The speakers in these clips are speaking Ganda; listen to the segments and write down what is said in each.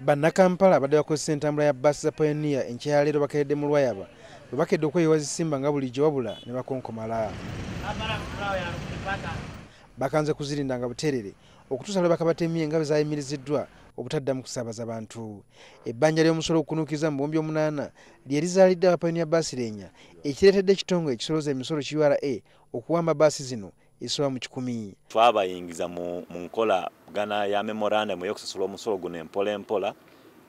Bannakampala abadde bakozesa entambula ya bbaasi za Pioneer enkya ya leero bakeredde mu lwayaba bwe bakedde okweyiwa zisimba nga bulijjo wabula ne bakonkomala. Bakanze kuzirinda nga buteerere okutuusa lwe bakabatemye nga bwe zaayimiriziddwa obutaddamu kusaabaza bantu. Ebbanja ly'omusolo okukunuukiriza mu 8,000 lye lizaalidde aba Pioneer bbaasi leenya ekireetedde ekitongole ekisolooza emisolo ki URA okuwamba bbaasi zino ezisoba mu 100. Twabayingiza mu nkola gana ya memorandum ey'okusasula omusolo guno empola empola,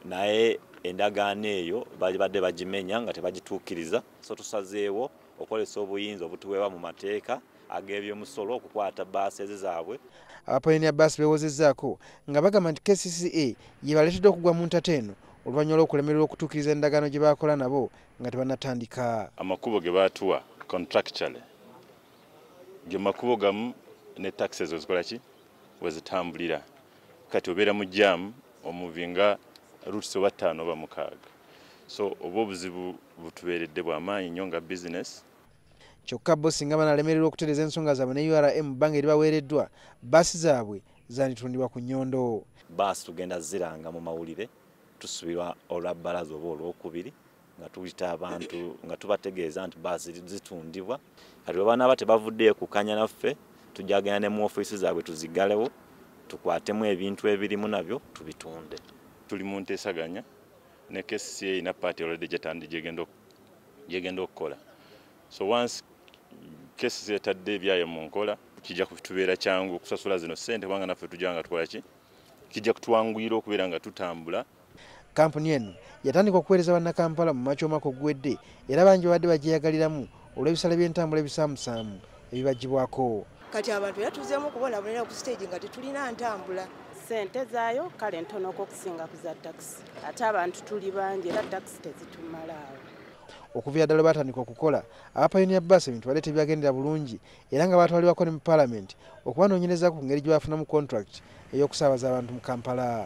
naye endagaano eyo babadde bagimenya nga tebagituukiriza. So tusazeewo okukozesa obuyinza obutuweebwa mu mateeka ag'ebyomusolo okukwata bbaasi zaabwe. Aba Pioneer bbaasi beewozezzaako nga bagamba nti KCCA yebaleetedde okugwa mu ntata eno oluvannyuma lw'okulemererwa okutuukiriza endagaano gye baakola nabo nga tebannatandika. Amakubo ge baatuwa contractually ge makubo gamu ne taxes wezikola ki wezitambulira. Kati obeera mu jam omuvinga routes oba 5 oba 6, so oba obuzibu butubeeredde bw'amaanyi nnyo nga business. Kyokka bo singa banalemererwa okutereeza ensonga zaabwe ne URA mu bbanga eribaweereddwa, bbaasi zaabwe zanditundibwa ku nnyondo. Bbaasi tugenda ziranga mu mawulire, tusubirwa olwa bbalaza oba olwokubiri nga tuyita abantu nga tubategeeza nti bbaasi zitundibwa. Kati bwe banaaba tebavuddeyo kukanya naffe, tujja kugenda ne mu ofiisi zaabwe tuziggalewo, tukwatemu ebintu ebirimu nabyo tubitunde. Tuli mu nteesaganya ne KCCA erina paati already gyegenda okukola. So once KCCA etadde ebyayo mu nkola, kijja kutubeera kyangu okusasula zino ssente kubanga naffe tujja nga tukola ki, kijja kutwanguyira okubeera nga tutambula. Kampuni eno yatandika okuweereza bannakampala mu Machi omwaka oguwedde era bangi babadde bagyeyagaliramu olw'ebisale by'entambula ebisaamusaamu ebibagibwako. Kati abantu era tuzeemu okubonaabonera ku stage nga tetulina ntambula. Ssente zaayo kale ntonoko okusinga ku za takisi, ate abantu tuli bangi era takisi tezitumalaawo. Okuviira ddala batandika okukola, aba Pioneer bbaasi ebintu badde tebyagendera bulungi era nga baatwalibwako ne mu Paalamenti okubanoonyerezaako ku ngeri gye bafunamu contract ey'okusaabaza abantu mu Kampala.